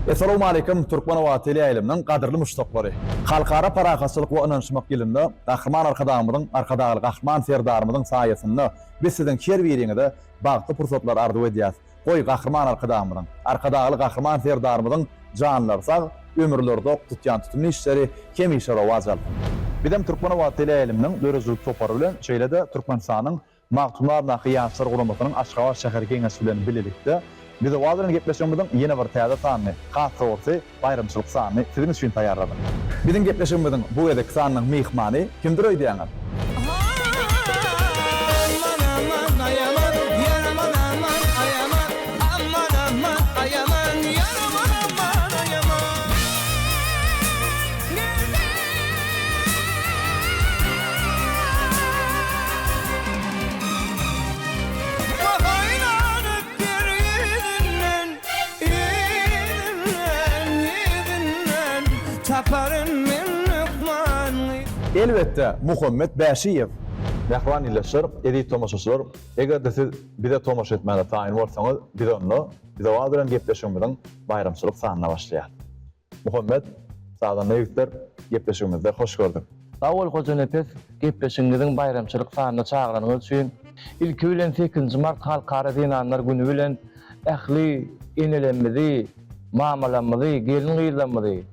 Essalawmaleýkim Türkmenobat teleýaýlymynyň gadyrly muşdaklary! Halkara parahatçylyk we ynanyşmak ýylynda Gahryman Arkadagymyzyň, Arkadagly Gahryman Serdarymyzyň saýasynda biz siziň her biriňize bagtly pursatlar arzuw edýäs. Goý, Gahryman Arkadagymyzyň, Arkadagly Gahryman Serdarymyzyň janlary sag, ömürleri dok, tutýan tutumly işleri hemişe rowaç alsyn! Bizem Türkmenobat teleýaýlymynyň döredijilik topary bilen, şeýle-de Türkmenistanyň Magtymguly adyndaky Ýaşlar guramasynyň Aşgabat şäher Geňeşi bilen bilelikde Biz Owaz bilen gepleşigimiziň ýene bir täze sanyny, has dogrusy, baýramçylyk sanyny siziň üçin taýýarladyk. Biziň gepleşigimiziň bu gezekki sanynyň myhmany kimdir öýdýäňiz? Elbetde, Muhammet Bäşiýew. Mähriban ildeşler, eziz tomaşaçylar, eger-de siz bize tomaşa etmäge taýyn bolsaňyz, biz onda Biz-Owaz bilen gepleşigimiziň baýramçylyk sanyna başlaýarys. Muhammet, sazanda ýigitler, gepleşigimizde hoş gördük. Sag bol Hojanepes, gepleşigiňiziň baýramçylyk sanyna çagyranyňyz üçin. Ilki bilen sekizinji mart Halkara zenanlar güni bilen ähli enelerimizi, mamalarymyzy, gelin-gyzlarymyzy,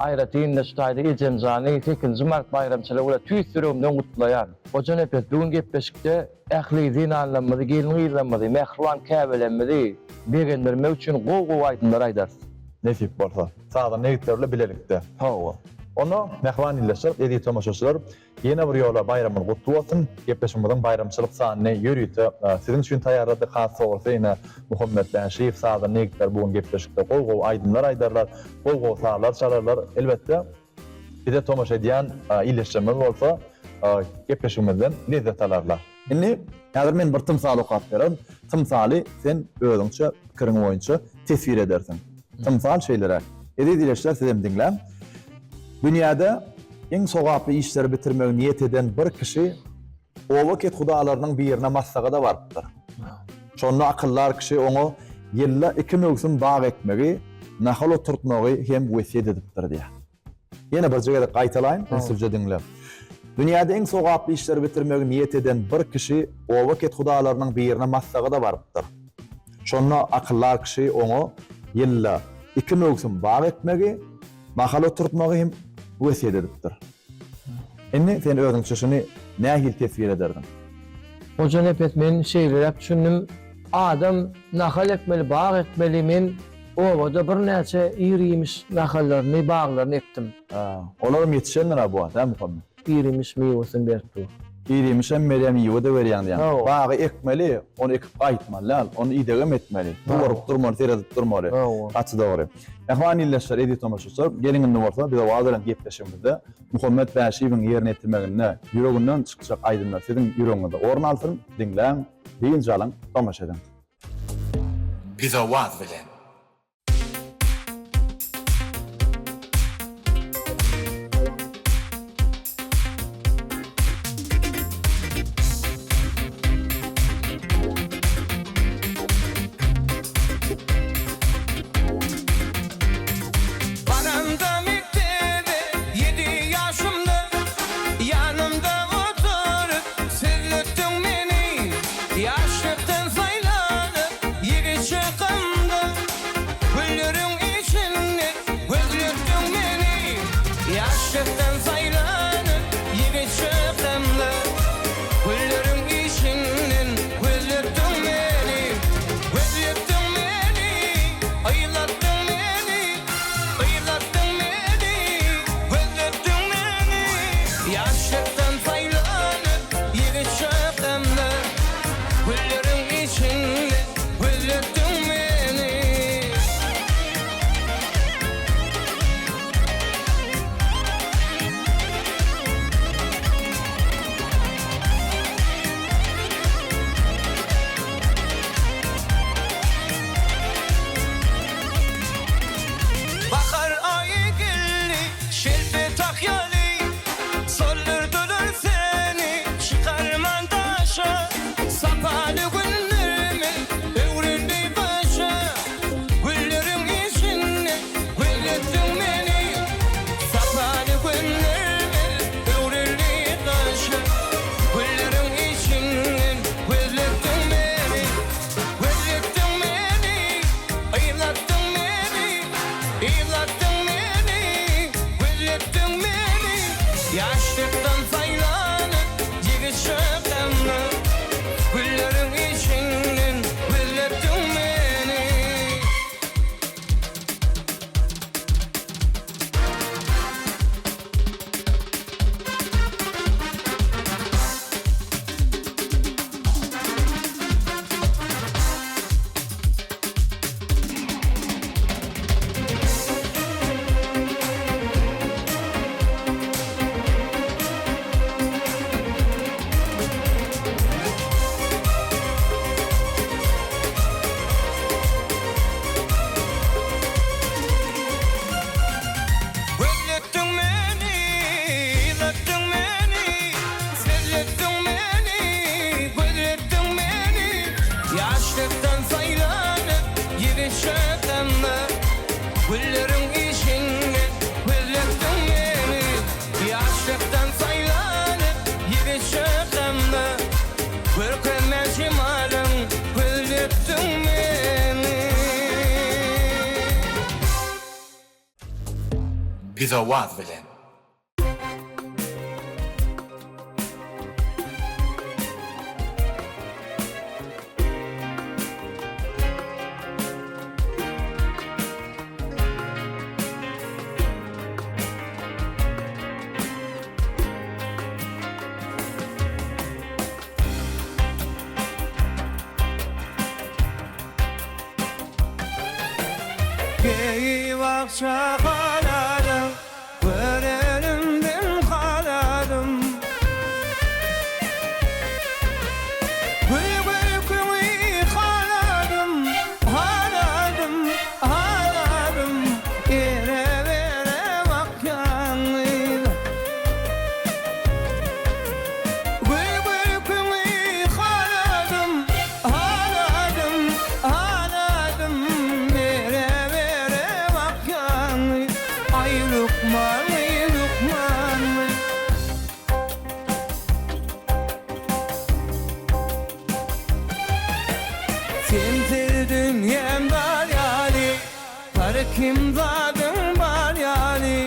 aýratyn-da şu taýda ejemjany sekizinji mart baýramçylygy bilen tüýs ýüregimden gutlaýan. Hojanepes, bu gün gepleşikde ähli zenanlarymyzy, gelin-gyzlarymyzy, mähriban käbelerimizi begendirmek üçin gowy-gowy aýdymlar aýdarys. Nesip bolsa. Sazanda ýigitler bilen bilelikde. Hawa. Onda, mähriban ildeşler, eziz tomaşaçylar, ýene bir ýola baýramyňyz gutly bolsun! Gepleşigimiziň baýramçylyk sanyny ýörite siziň üçin taýýarladyk. Has dogrusy, ine, Muhammet Bäşiýew, sazanda ýigitler bu gün gepleşikde gowy-gowy aýdymlar aýdarlar, gowy-gowy sazlar çalarlar. Elbetde, Bize tomaşa edýän ildeşlerimiz bolsa gepleşigimizden lezzet alarlar. Indi häzir men bir tymsal okap bererin. Tymsaly sen özüňçe pikiriň boýunça teswir edersiň. Tymsal şeýleräk. Eziz ildeşler sizem diňläň. Dünýäde iň sogaply işleri bitirmegi niýet eden bir kişi oba kethudalarynyň birine maslahata barypdyr. Şonda akyldar kişi oňa ýylda iki möwsüm bag ekmegi, nahal oturtmagy hem wesýet edipdir diýýär. Ýene birje gezek gaýtalaýyn, ünsülje diňle. Dünýäde iň sogaply işleri bitirmegi niýet eden bir kişi oba kethudalarynyň birine maslahata barypdyr. Şonda akyldar kişi oňa ýylda iki möwsüm bag ekmegi, nahal oturtmagy hem wesýet edipdir. Indi sen özüňçe şuny nähili teswir ederdiň? Hojanepes men şeýleräk düşündim, adam nahal ekmeli, bag ekmeli, men obada birnäçe ir-iýmiş nahallaryny, baglaryny ekdim. Hä, olaram ýetişendir-ä bu wagt, hä Muhammet? Ir-iýmiş miwesini berip dur. Ir-iýmişem berýär, miwe-de berýäň diýýäň. Hawa. Bagy ekmeli, ony ekip gaýtmaly däl, ony idegem etmeli, suwaryp durmaly, seredip durmaly. Hawa. Gaty dogry. Mähriban ildeşler, eziz tomaşaçylar, geliň indi bolsa biz Owaz bilen gepleşigimizde Muhammet Bäşiýewiň ýerine ýetirmeginde ýüreginden çykjak aýdymlar siziň ýüregiňizde orun alsyn, diňläň, dynç alyň, tomaşa ediň. Biz Owaz bilen. Baramda mekdebe ýedi ýaşymda, Ýanymda oturyp sözletdiň meni. Ýaşlykdan saýlanyp ýigit çykamda. Pizowaz bilen. Geýip akja haladym, Görenimden haladym. Gül gülküňi haladym, Haladym, haladym, Ere-bere bakýaňyz. Gül gülküňi haladym, Haladym, haladym, Bere-bere bakýaňy, Aý lukmany, lukmany. Sensiz dünýäm dar ýaly, Bar kim zadyň bar ýaly.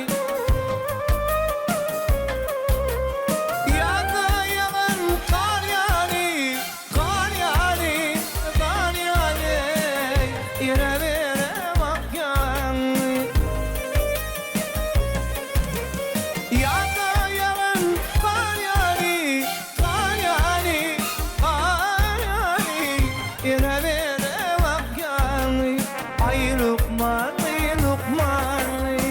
Ýazda ýagan gar ýaly, gar ýaly, gar ýaly, Ýere-bere bakýaň. Ýazda ýagan gar ýaly, gar ýaly, gar ýaly, Ýere-bere bakýaň. Aý lukmany, lukmany.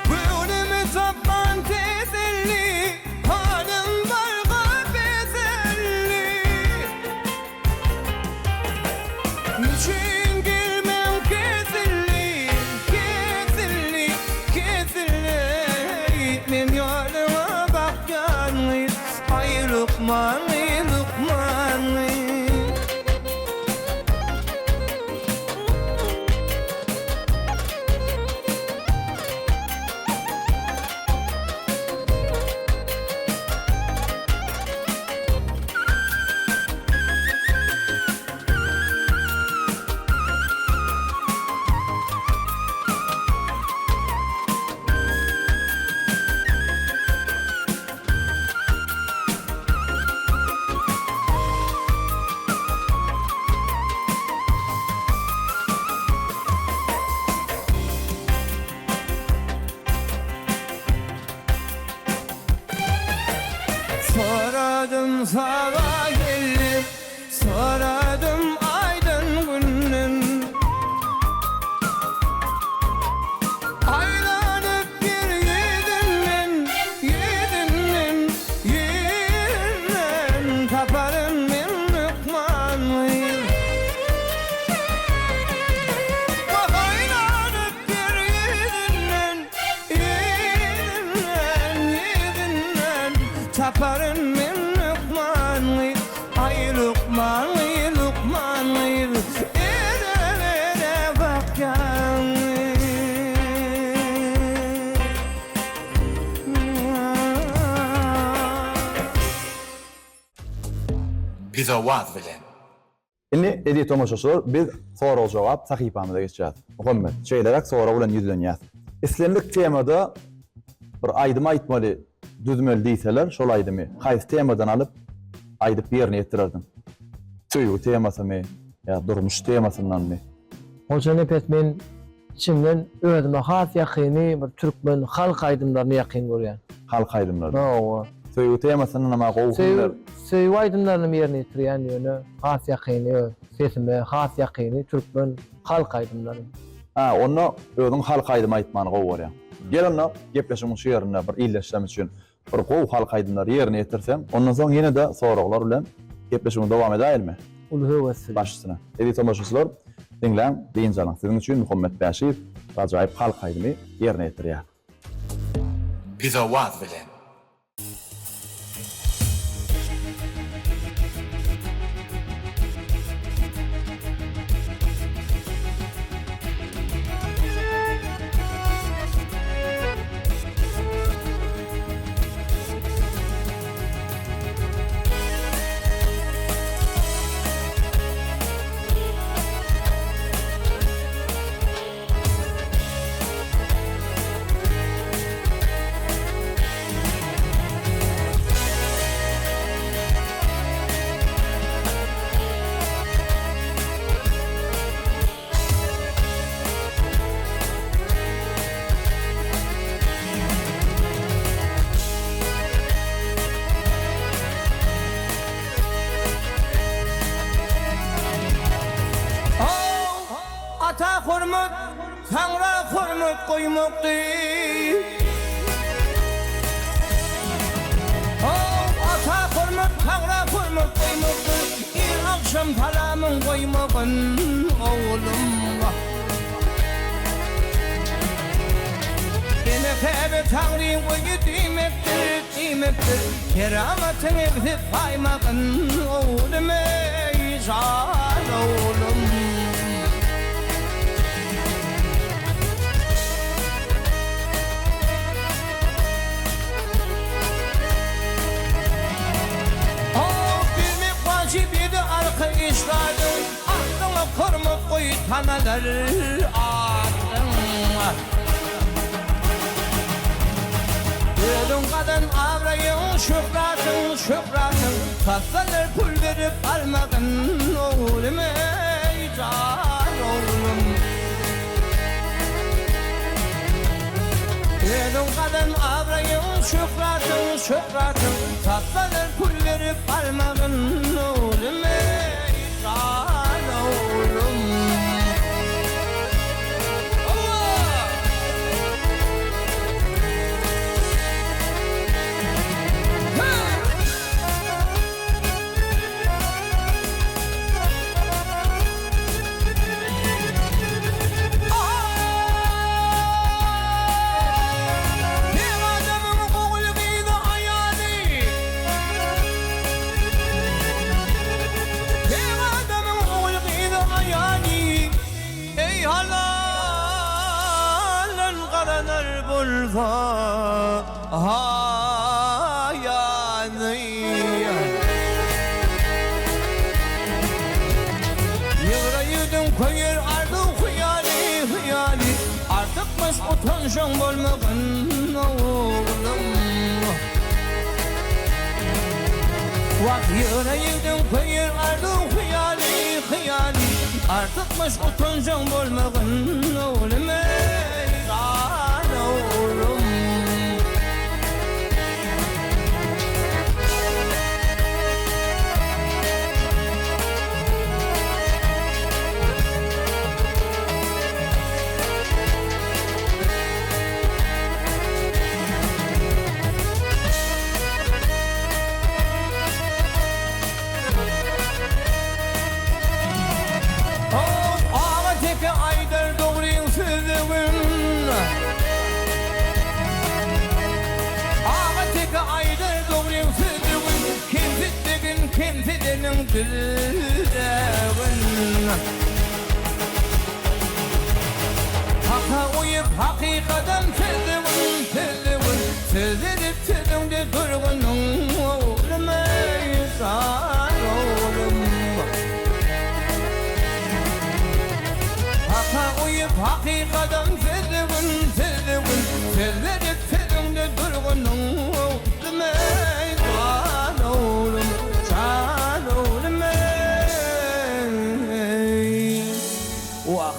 Göwnümi tapman teselli, Halym barga bezelli. Nüçin gelmem kesilli, kesilli, kesilli. Men ýalyma bakýan gyz, Aý lukmany, lukmany. Soradym sabah gelip, Soradym aýdan günden. Aýlanyp bir ýüzünden, ýüzünden, ýüzünden Taparyn men lukmany. Wah, aýlanyp bir ýüzünden, ýüzünden, ýüzünden Taparyn men lukmany. Aý lukmany, lukmany, Ere-bere bakýan. Pizowaz bilen. Indi, eziz tomaşaçylar, biz sorag-jogap sahypamyza geçýäs. Muhammet, şeýleräk sorag bilen ýüzlenýäs. Islendik temada bir aýdym aýtmaly, düzmeli diýseler, şol aýdymy haýsy temadan alyp, aýdyp ýerine ýetirerdiň? Söýgi temasymy ýa durmuş temasyndanmy? Hojanepes men içimden özüme has ýakyny bir türkmen halk aýdymlaryny ýakyn görýän. Halk aýdymlary. Hawa. Söýgi temasyndanam-a gowy Söýgi söýgi aýdymlaryny ýerine ýetirýän ýöne has ýakyny öz sesime has ýakyny türkmen halk aýdymlary. Hä, onda özüň halk aýdym aýtmany gowy görýäň. Gel onda gepleşigiň şu ýerinde bir ildeşlem üçin bir gowy halk aýdymlary ýerine ýetirseň, ondan soň ýene-de soraglar bilen gepleşigimizi dowam edäýelmi? Uly höwes bilen. Baş üstüne. Eziz tomaşaçylar, diňläň, dynç alyň. Siziň üçin Muhammet Bäşiýew ajaýyp halk aýdymy ýerine ýetirýär. Pizowaz bilen. hormat, Taňra hormat goýmakdy. How, ata hormat, Taňra hormat goýmakdy. Ir agşam salamyň goýmagyn, oglum. Ene Käbe Taňryň öýi diýmekdir, diýmekdir. Keramatyň egsiz saýmagyn, oglum, eý, jan oglum. How, bilmek wajyp edi arka işgadyň, Aslyňa hormat goý tanalar adyň. Özüň gazan abraýyň, şöhratyň, şöhratyň, Satsalar pul berip almagyn, oglum eý, jan oglum. Özüň gazan abraýyň, şöhratyň, şöhratyň, Satsalar pul berip almagyn, oglum eý, jan oglum. Her adamyň ogul-gyzy aýaly. Her adamyň ogul-gyzy aýaly. Eý halaldan gazanar bolsa haýany. Ýygra ýüzüň köýer arzuw hyýaly, hyýaly, Artykmaç utanjaň bolmagyn oglum. Wah ýygra ýigdiň köýer arzuw hyýaly, hyýaly, Artykmaç utanjaň bolmagyn oglum eý, jan oglum. Aga teke aýdar dogryň sözügin Aga teke aýdar dogryň sözügin Kemsitmegin kemsideniň dillegin Haka uýup hakykadam sözlegin, sözlegin, Söz edip sözüňde durgunyň oglum eý, jan oglum. Haka uýup hakykadam sözlegin, sözlegin, Söz edip sözüňde durgunyň oglum eý, jan oglum, jan oglum eý. Wah,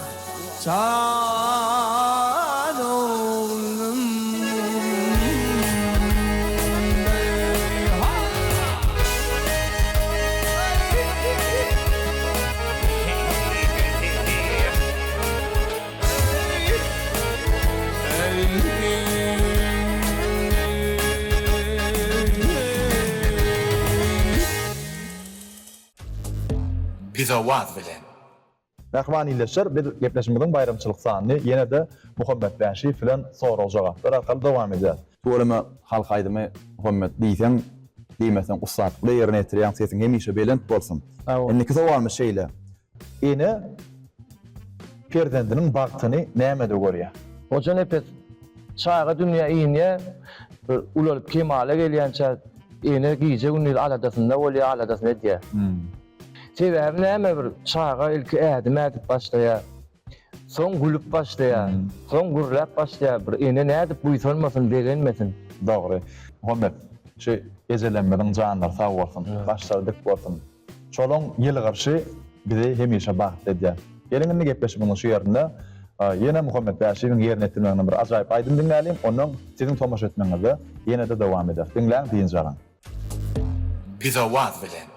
jan oglum eý, ha! Pizawaz bilen. Mähriban ildeşler, biz gepleşigimiziň baýramçylyk sanyny ýene-de Muhammet Bäşiýew bilen sorag-jogaplar arkaly dowam edýäris. Tüweleme halk aýdymy Muhammet diýseň diýmeseň ussatlyk ýerine ýetirýäň sesiň hemişe belent bolsun. Indiki sowalymyz şeýle. Ene perzendiniň bagtyny nämede görýär? Hojanepes çaga dünýä inýär, bir ulalyp kemala gelýänçä ene gije-gündiz aladasynda bolýar, aladasyny edýär. Sebäbi näme bir çaga ilki ädim ädip başlaýar. Soň gülüp başlaýar. Soň gürläp başlaýar. Bir ene nädip buýsanmasyn, begenmesin. Dogry. Muhammet, şu ejelerimiziň janlary sag bolsun, başlary dik bolsun. Şolaň ýylgyrşy bizi hemişe bagtly edýär. Geliň indi gepleşigimiziň şu ýerinde ýene Muhammet Bäşiýewiň ýerine ýetirmeginde bir ajaýyp aýdym diňläliň, ondan siziň tomaşa etmegiňizde ýene-de dowam ederis. Diňläň, dynç alyň. Pizawaz bilen.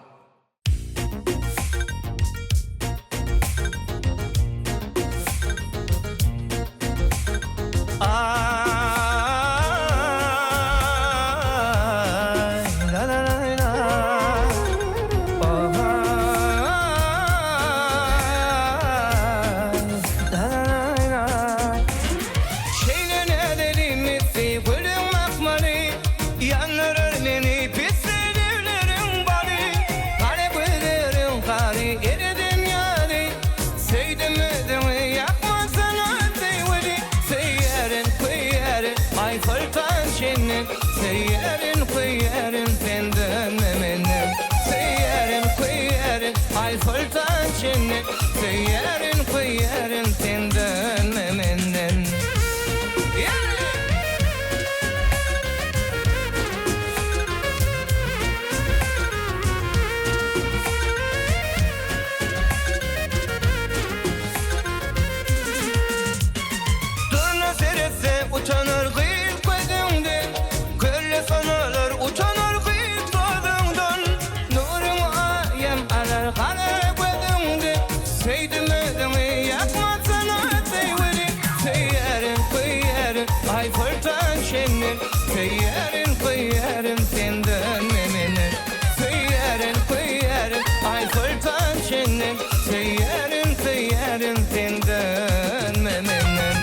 senden Söýýärin köýýärin sen dönme menden Durna seretse utanar gyz gözüňden Kölle sonalar utanar gyz sözüňden Nuruň aýam alar galar gözüňde Söýdüm özüňi ýakmasana söýgüli Söýýärin köýýärin aý soltan şenden Söýýärin köýýärin sen dönme menden Söýýärin köýýärin aý soltan şenden Söýýärin söýýärin sen dönme menden.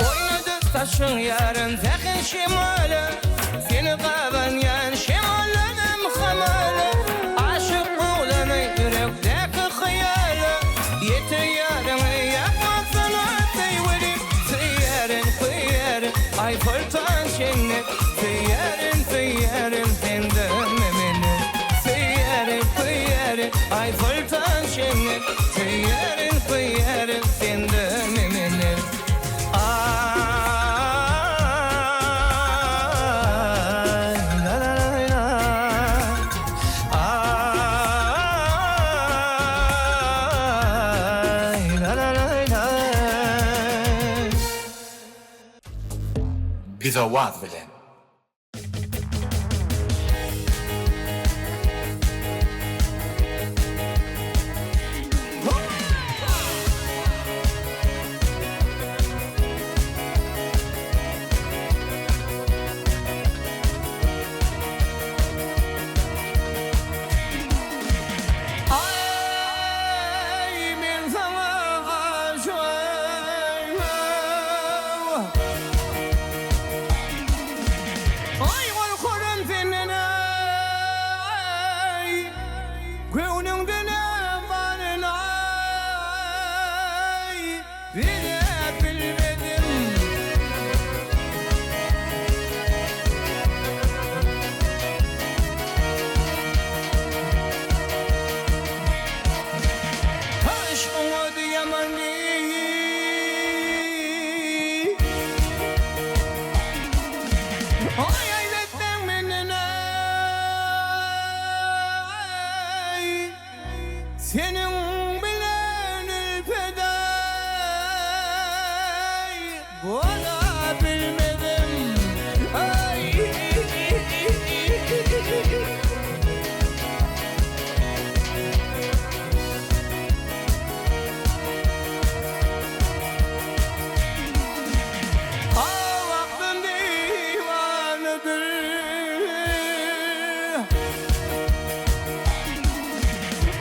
Oýnady saçyň ýaryn säher şemala, Seni gabanýan şemallaram hamala, Aşyk oglany ýürekdäki hyýala, Ýetir ýaryňy ýakmasana söýgülim, Söýýärin, köýýärin, aý soltan şeňňe, Söýýärin, söýýärin, sen dönme menden. Söýýärin, köýýärin, aý soltan şeňňe, Söýýärin, köýýärin, sen dönme menden. Ay, la la la la. Ay, la la la la. Pizawaz bilen. Ay men saňa aşyk. Ay korkarım senden ay Göwnüňde ne baryn ay Bile bilmedim. Aşkın adı yaman değil. Ay ay etmen benden ay Senin bilen ülpeday Ola bilmedim ay. Ah aklım divanıdır.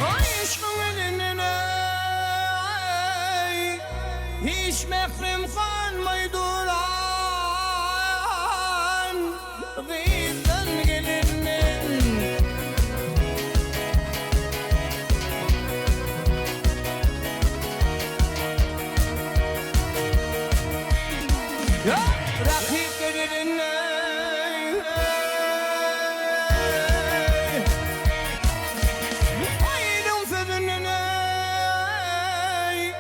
Ay aşkın elinden ay Hiç mehrem kalmay duran Gıydan gelinden. Ya rakip elinden. Ayrım sözünden ey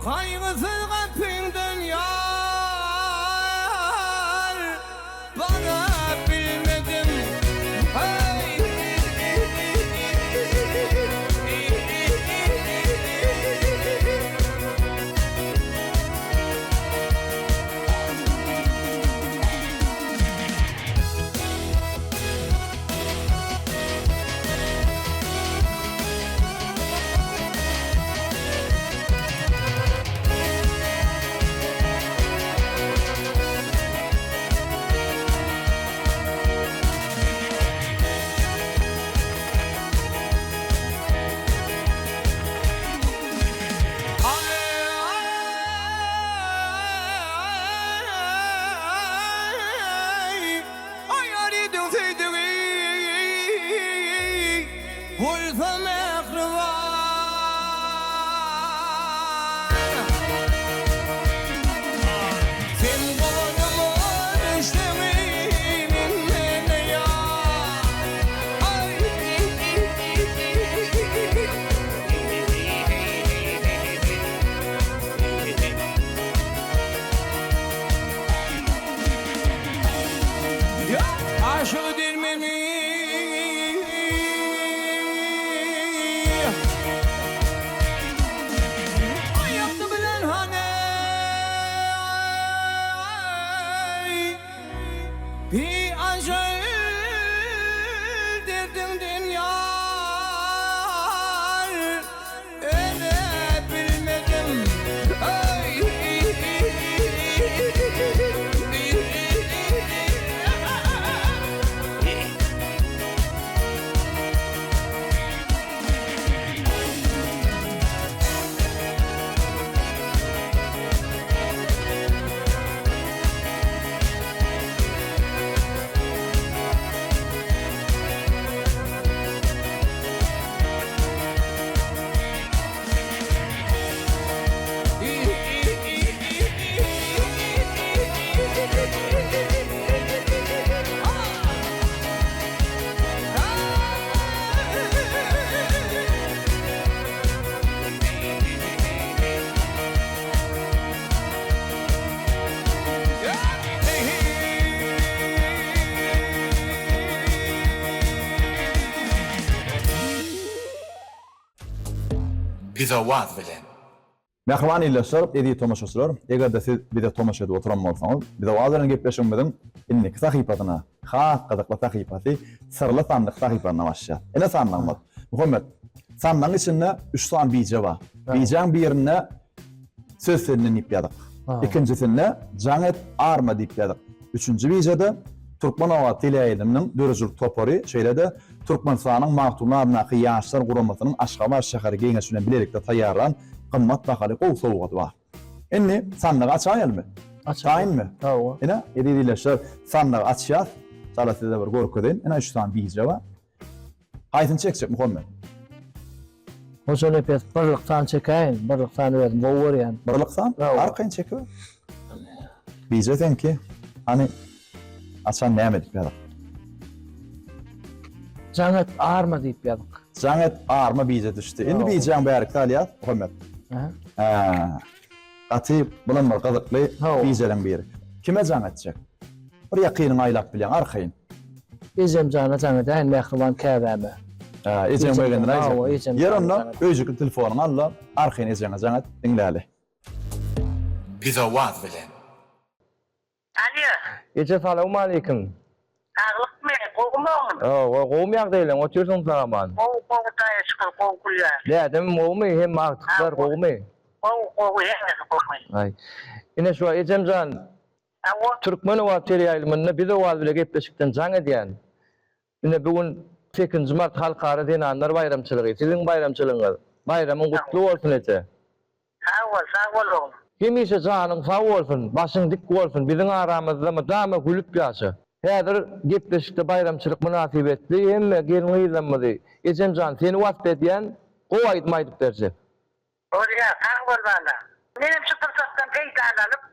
Kaygısız kapından yar Bana bilmedim ay. Bize owaz bilen. Mähriban ildeşler, eziz tomaşaçylar, eger-de siz bize tomaşa edip oturan bolsaňyz, Bize owaz beren gepleşigimiziň indiki sahypasyna, has gyzykly sahypasy, Syrly sandyk sahypasyna başlaýas. Ine sandygymyz. Muhammet, sandygyň içinde üç sany bije bar. Bijäň birinde Söz senden diýip ýazyk. Ikinjisinde Jaň et, arma diýip ýazyk. Üçünji bijede Türkmen owazy teleýaýlymynyň döredijilik topary, şeýle-de Türkmenistanyň Magtymguly adyndaky Ýaşlar guramasynyň Aşgabat şäher Geňeşi bilen bilelikde taýýarlan gymmat bahaly gowy sowgady bar. Indi sandygy açaýalymy? Taýynmy? Hawa. Ine, eziz ildeşler, sandygy açýas. Çala size bir görkezeýin. Ine, üç sany bije bar. Haýsyny çekjek Muhammet? Hojanepes birlik san çekäýin. Birlik sany özüm gowy görýän. Birlik san? Arkaýyn çekiber. Bije seňki. Hany açan näme diýip ýazyk? Jaň et arma diýip ýazyk. Jaň et arma bije düşdi. Indi bijäň bärikde alýas Muhammet. Hä. Gaty bulam bir gyzykly bijeleň biri. Kime jaň etjek? Bir ýakynyňy aýlap bilýäň arkaýyn. Ejemjana jaň edäýin mähriban käbäme. Hä, ejeň begendiräýjek. Ýer onda öýjükli telefonyňy al-da, arkaýyn ejeňe jaň et, diňläli. Bize waz bilen. Alýo. Eje salowmaleýkim. Saglykmy, gowumy oglum? Hawa, gowumy ýagdaýlaň, otyrsyň sag-aman? Gowy, gowy Hudaýa şükür, gowy gülýär. Dädem gowumy, hemme agtyklar gowumy? Gowy, gowy, hemmesi gowy. Aý. Ine şu ejem jan, Hawa. Türkmen owaz teleýaýlymynda Biz owaz bile gepleşikden jaň edýän. Ine bu gün sekizinji mart Halkara zenanlar baýramçylygy, siziň baýramçylygyňyz. Baýramyň gutly bolsun eje. Sag bol, sag bol oglum. Hemişe janyň sag bolsun, başyň dik bolsun, biziň aramyzda mydama gülüp ýaşa. Häzir gepleşikde baýramçylyk mynasybetli hemme gelin-gyzlarymyzy, ejemjan seni wasp edýän gowy aýdym aýdyp berjek. Bolýa, sag bol bala. Menem şu pursatdan peýdalanyp,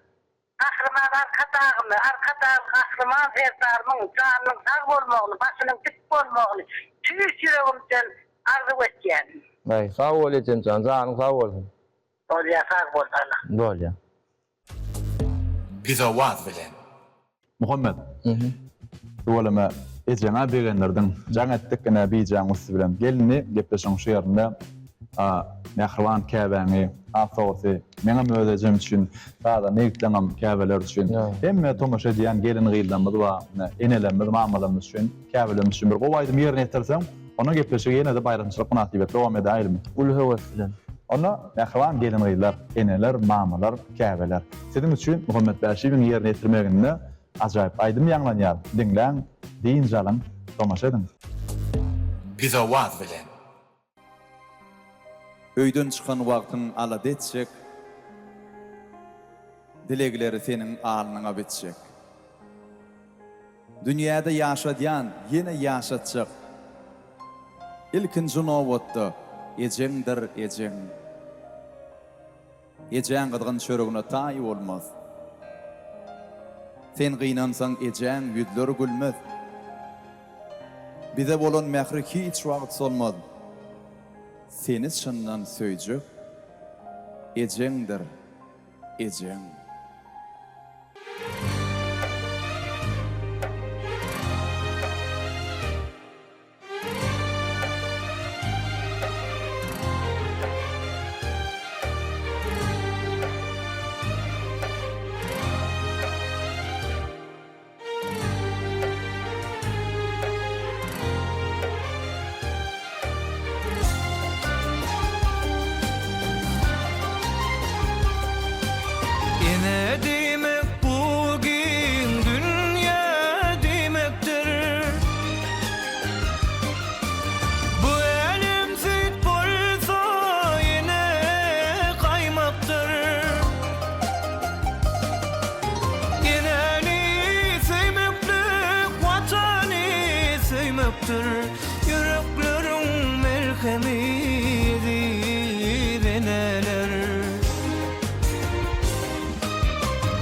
Gahryman Arkadagymy, Arkadagly Gahryman Serdarymyň janynyň sag bolmagyny, başynyň dik bolmagyny tüýs ýüregimden arzuw etýän. Aý, sag bol ejemjan, janyň sag bolsun. Bolýa, sag bol bala. Bolýa. Bize waz bilen. Muhammet. Tüweleme ejeňä begendirdiň. Jaň etdik ine bijäň üsti bilen. Gel indi gepleşigiň şu ýerinde mähriban käbäňi, has dogrusy meňem öz ejem üçin, sazanda ýigitleňem käbeleri üçin, hemme tomaşa edýän gelin-gyzlarymyz bar, ine enelerimiz, mamalarymyz üçin, käbelerimiz üçin bir gowy aýdym ýerine ýetirseň, onda gepleşigi ýene-de baýramçylyk mynasybetli dowam edäýelimi? Uly höwes bilen. Onda mähriban gelin-gyzlar, eneler, mamalar, käbeler, siziň üçin Muhammet Bäşiýewiň ýerine ýetirmeginde ajaýyp aýdym ýaňlanýar. Diňläň, dynç alyň, tomaşa ediň. Bize waz bilen. Öýden çykan wagtyň alada etjek, Dilegleri seniň alnyňa bitjek. Dünýäde ýaşadýan, ýene ýaşatjak. Ilkinji nobatda ejeňdir ejeň. Ejäň gyzgyn çöregine taý bolmaz. Sen gynansaň ejäň ýüzleri gülmez. Bize bolan mähri hiç wagt solmaz. Seni çyndan söýjek ejeňdir ejeň. Ene diýmek bu giň dünýä diýmekdir. Bu älem süýt bolsa ene gaýmakdyr. Enäni söýmeklik Watany söýmekdir. Ýürekleriň melhemi eziz eneler.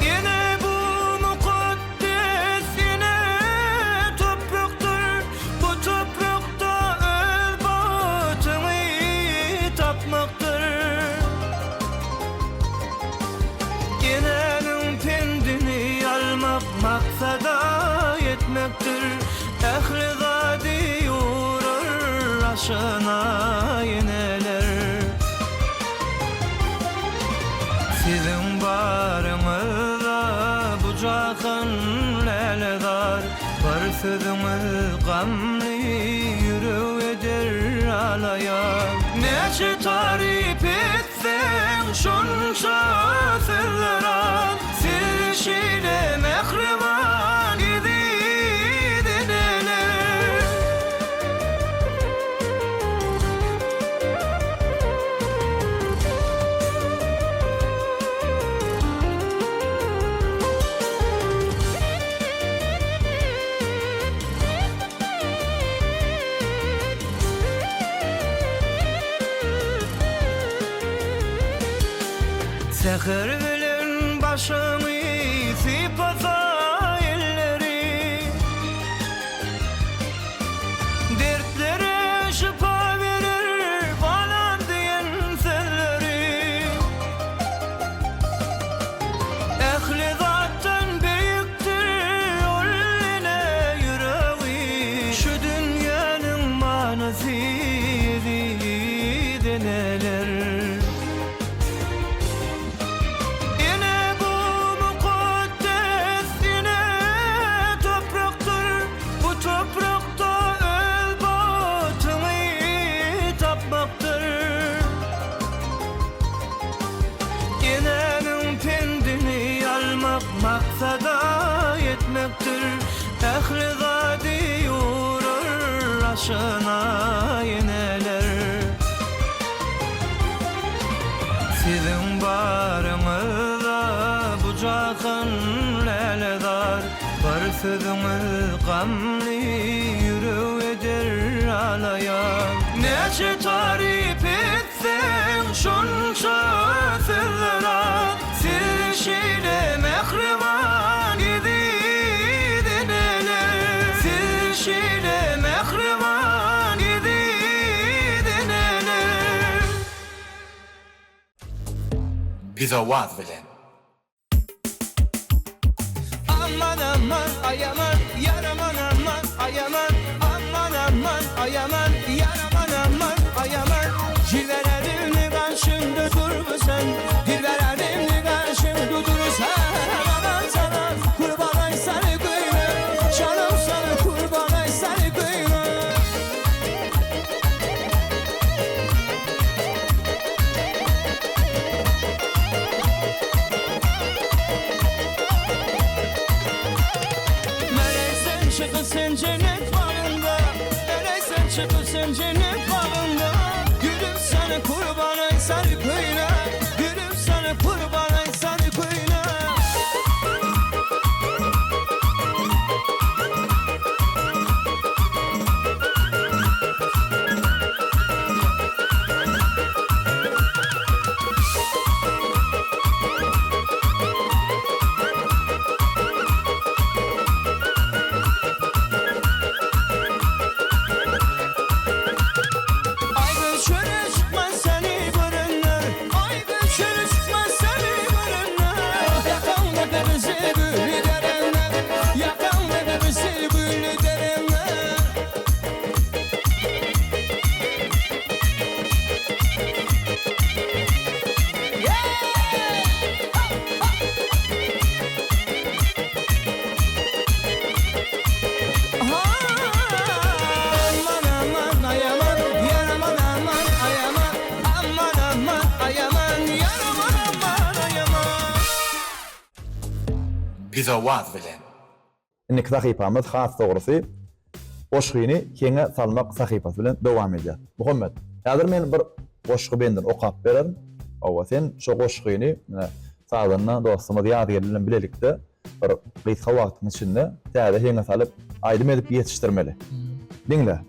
Ene bu mukaddes ene toprakdyr, bu toprakda öz bagtyňy tapmakdyr. Enäniň pendini almak maksada ýetmekdir, ähli zady ýugrar aşyna eneler. Siziň baryňyzda bu jahan lälezar, Bir sözüňiz gamly ýürek eder alaýar. Näçe taryp etseň şonça sözler az, Siz şeýle mähriban eziz eneler. Säher bilen başyňy sypasa elleri. Dertlere şypa berer balam diýen sözleri. Ähli zatdan beýikdir ol ene ýüregi. Şu dünýäniň manysy eziz eneler. Ene bu mukaddes ene toprakdyr. Bu toprakda öz bagtyňy tapmakdyr. Enäniň pendini almak maksada ýetmekdir. Ähli zady ýugrar aşyna eneler. Siziň baryňyzda bu jahan lälezar, Bir sözüňiz gamly ýürek eder alaýar. Näçe taryp etseň şonça sözler az, Siz şeýle mähriban eziz eneler. Siz şeýle mähriban eziz eneler. Bize waz bilen. Aman aman ayaman yaraman aman ayaman aman aman ayaman yaraman aman ayaman Cilvelerimli karşımda durmuşsun Dilbererimli karşımda durursan Aman sana kurban ay sarı kuyruğu Canım sana kurban ay sarı kuyruğu Melek sen çıkıp cennet bağında Melek sen çıkıp cennet bağında Gülüm sana kurban ay sarı kuyruğu Gülüm sana kurban ay sarı kuyruğu Ay gün çöle çıkmaz seni görenler Ay gün çöle çıkmaz seni görenler Yakamda bizi gülü derenler Yakamda bizi gülü derenler Aman aman ayaman yaraman aman ayaman Aman aman ayaman yaraman aman ayaman Bize waz bilen. Indiki sahypamyz has dogrusy goşgyny heňe salmak sahypasy bilen dowam edýär. Muhammet, häzir men bir goşgy bendini okap bererin. Hawa, sen şo goşgyny sazanda dostumyz Ýazgeldi bilen bilelikde bir gysga wagtyň içinde täze heňe salyp, aýdym edip ýetişdirmeli. Diňle.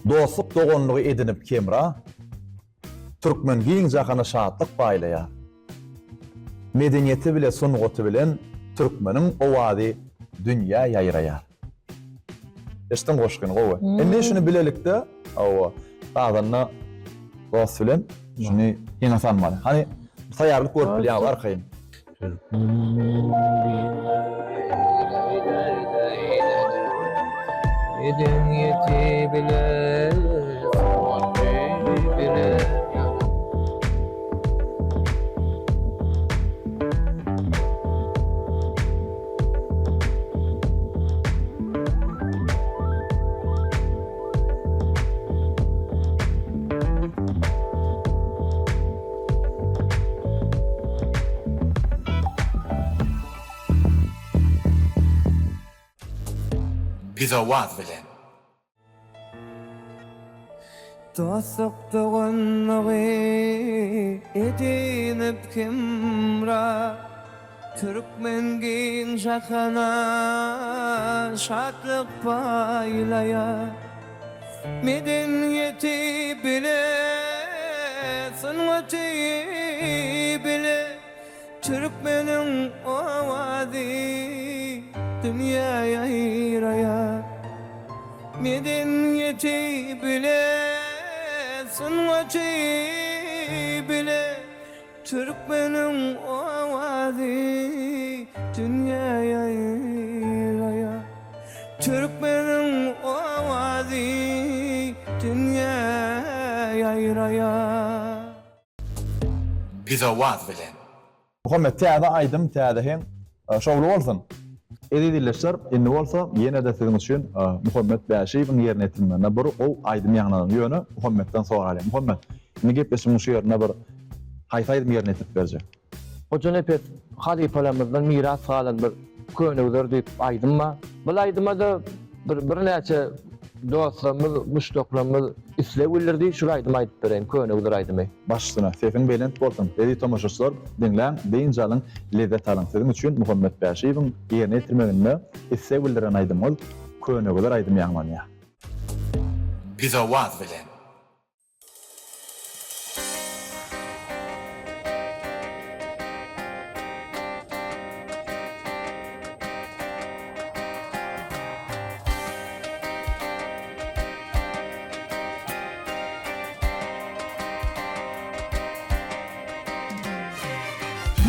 Dostluk doganlygy edinip hemra, Türkmen giň jahana şatlyk paýlaýar. Medeniýeti bile sungaty bilen türkmeniň owazy dünýä ýaýraýar. Eşitdiň goşgyny gowy. Indi şuny bilelikde hawa sazanda dost bilen şuny ýeňe salmaly. Hany taýýarlyk görüp bilýäňiz arkaýyn. Medeniýeti bile, sungaty bile. Bizowaz bilen. Dostluk doganlygy edinip hemra, Türkmen giň jahana şatlyk paýlaýar. Medeniýeti bile, sungaty bile, Türkmeniň owazy dünýä ýaýraýar. Medeniýeti bile, sungaty bile, Türkmeniň owazy dünýä ýaýraýar. Türkmeniň owazy dünýä ýaýraýar. Bizowaz bilen. Muhammet täze aýdym täze heň şowly bolsun. Eziz ildeşler indi bolsa ýene-de siziň üçin Muhammet Bäşiýewiň ýerine ýetirmeginde bir gowy aýdym ýaňlanalym ýöne Muhammetden soralyň Muhammet indi gepleşigiň şu ýerinde bir haýsy aýdymy ýerine ýetirip berjek. Hojanepes halypalarymyzdan miras galan bir Könegzer diýip aýdym bar. Bul aýdyma-da bir birnäçe dostlarymyz, muşdaklarymyz isleg bildirdi, şul aýdymy aýdyp bereýin, Könegzer aýdymy. Baş üstüne, sesiň belent bolsun. Eziz tomaşaçylar, diňläň, dynç alyň, lezzet alyň. Siziň üçin Muhammet Bäşiýewiň ýerine ýetirmeginde isleg bildiren aýdymyňyz Könegzer aýdymy ýaňlanýar. Bizowaz bilen.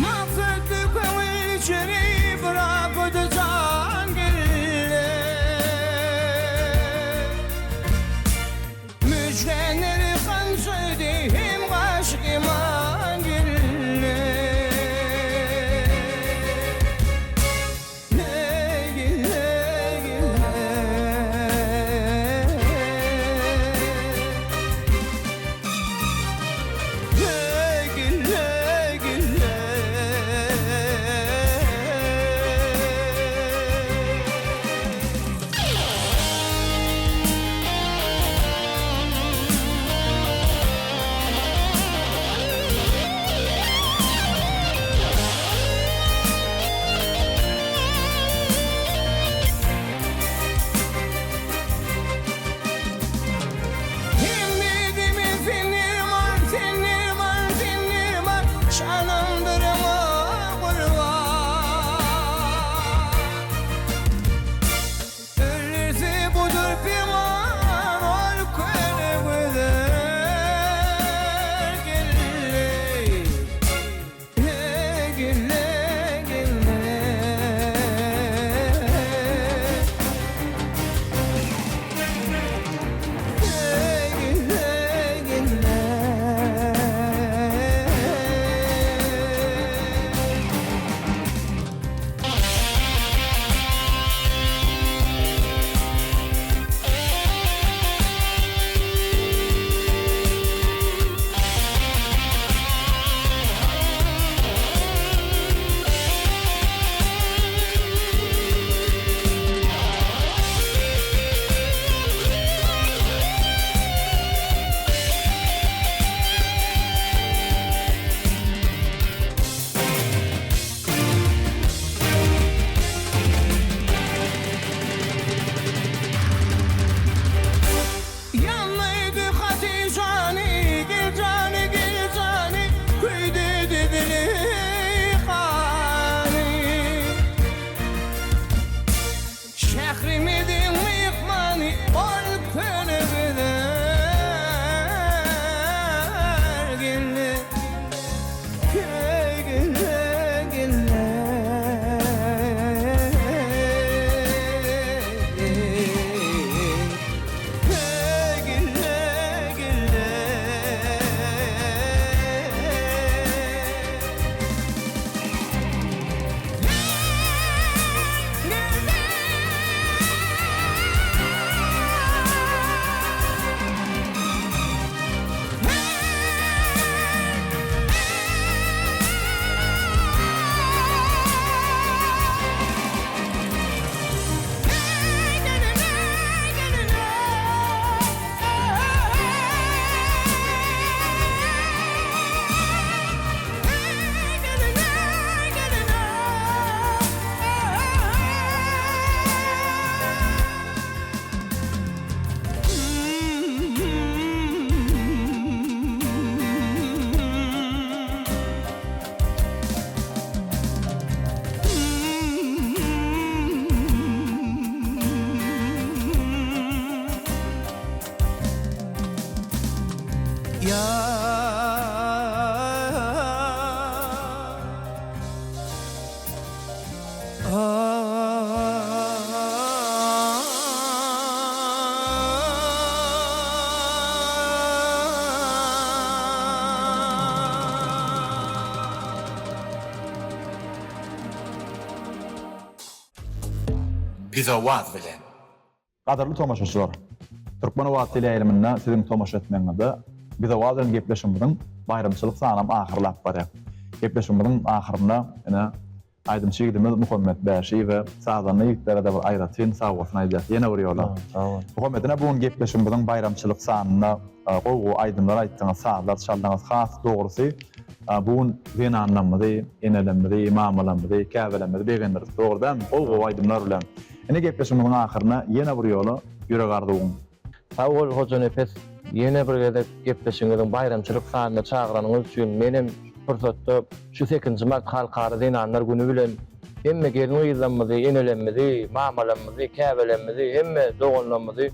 Maksatly köňül içeri bırakıdı can gelle. Bize waz bilen. Gadyrly tomaşaçylar! Türkmen Owaz teleýaýlymynda siziň tomaşa etmegiňizde Bize waz bilen gepleşigimiziň baýramçylyk sanam ahyrlap barýar. Gepleşigimiziň ahyrynda ine aýdymçy ýigidimiz Muhammet Bäşiýewe, sazanda ýigitlere-de bir aýratyn sagbolsun aýdýas ýene bir ýola. Sag bol. Muhammet ine bu gün gepleşigimiziň baýramçylyk sanynda gowy-gowy aýdymlar aýtdyňyz, sazlar çaldyňyz. Has dogrusy Bu gün zenanlarymyzy, enelerimizi, mamalarymyzy, käbelerimizi begendirdik. Dogry dälmi? Gowy-gowy aýdymlar bilen. Ine gepleşigimiziň ahyrynda ýene bir ýola ýürek arzuwyň. Sag bol Hojanepes ýene bir gezek gepleşigiňiziň baýramçylyk sanyna çagyranyňyz üçin menem şu pursatda şu sekizinji mart halkara zenanlar güni bilen hemme gelin gyzlarymyzy enelerimizi mamalarymyzy käbelerimizi hemme doganlarymyzy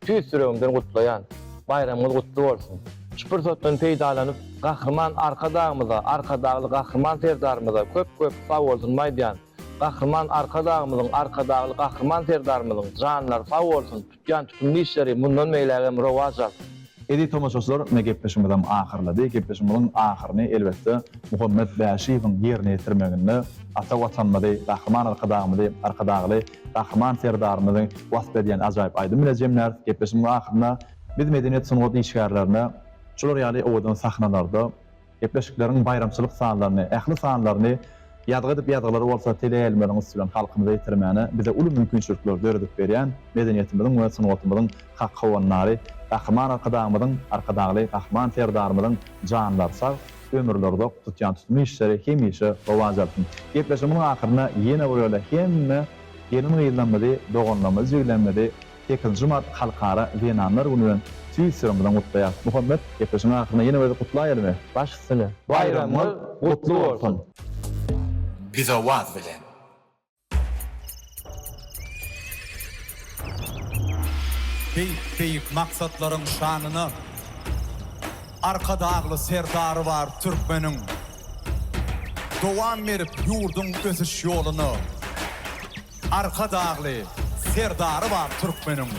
Tüýs ýüregimden gutlaýan. Baýramyňyz gutly bolsun! Şu pursatdan peýdalanyp, Gahryman Arkadagymyza, Arkadagly Gahryman Serdarymyza köp-köp sagbolsunymy aýdýan. Gahryman Arkadagymyzyň, Arkadagly Gahryman Serdarymyzyň janlary sag bolsun, tutýan tutumly işleri mundan beýlägem rowaç alsyn! Eziz tomaşaçylar, ine gepleşigimizem ahyrlady. Gepleşigimiziň ahyryny elbetde Muhammet Bäşiýewiň ýerine ýetirmeginde ata Watanymyzy, Gahryman Arkadagymyzy, Arkadagly Gahryman Serdarymyzy wasp edýän ajaýyp aýdym bile jemläris. Gepleşigiň ahyrynda biz medeniýet sungat işgärlerine şular ýaly owadan sahnalarda gepleşikleriň baýramçylyk sanlaryny, ähli sanlaryny ýazgy edip ýazgylary bolsa teleýaýlymlaryň üsti bilen halkymyza ýetirmäne bize uly mümkinçilikleri döredip berýän medeniýetimiziň we sungatymyzyň hak howandary Gahryman Arkadagymyzyň, Arkadagly Gahryman Serdarymyzyň janlary sag, ömürleri uzak, tutýan tutumly işleri hemişe rowaç alsyn. Gepleşigimiziň ahyrynda ýene bir ýola hemme gelin-gyzlarymyzy, doganlarymyzy, jiglerimizi sekizinji mart Halkara zenanlar güni bilen tüýs ýüregimizden gutlaýarys. Muhammet, gepleşigiň ahyrynda ýene bir gezek gutlaýalymy? Baş üstüne. Baýramyňyz gutly bolsun! Bize waz bilen. Beýik-beýik maksatlaryň şanyna Arkadagly Serdary bar türkmeniň. Dowam berip ýurduň ösüş ýoluna Arkadagly Serdary bar türkmeniň.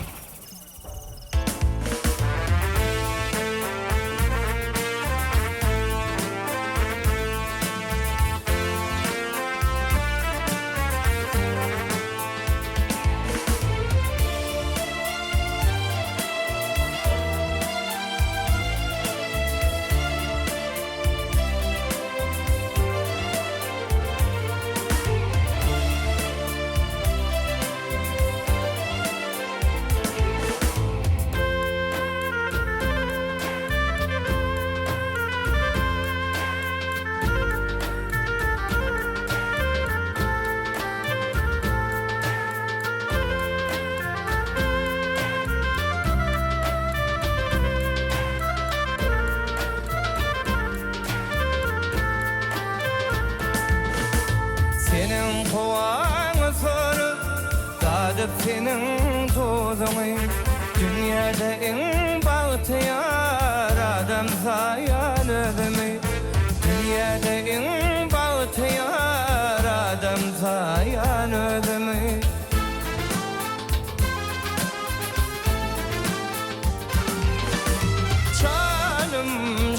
Seniň howaňy sorup, dadyp seniň duzuňy, Dünýäde iň bagtyýar adam saýan özümi, Dünýäde iň bagtyýar adam saýan özümi. Janym,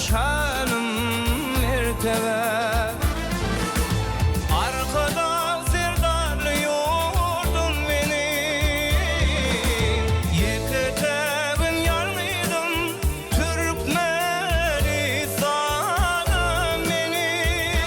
şanym, mertebäm. Arkadag Serdarly ýurdum meniň. Ýeke-tägim ýalňyzym Türkmenistanym meniň.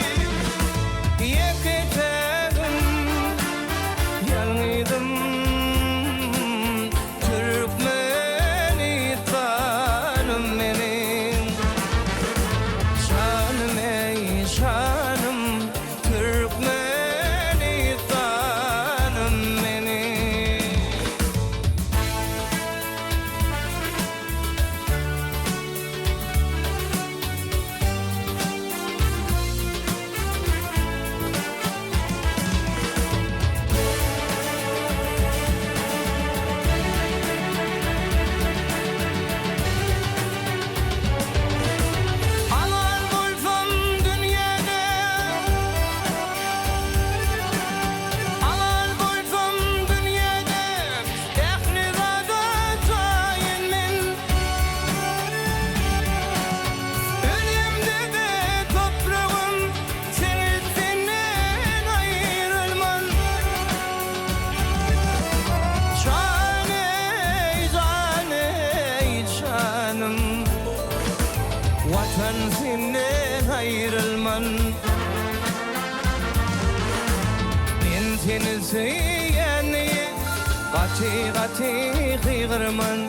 gygyrman. Men seni söýýän diýip gaty gaty gygyrman.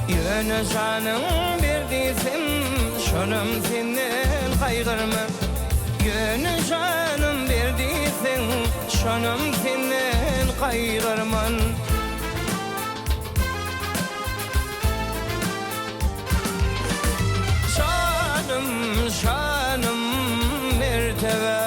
Ýöne janyň ber diýsem şonam senden gaýgyrman. Ýöne janym ber diýseň şonam senden gaýgyrman. Şanym, şanym, mertebäm.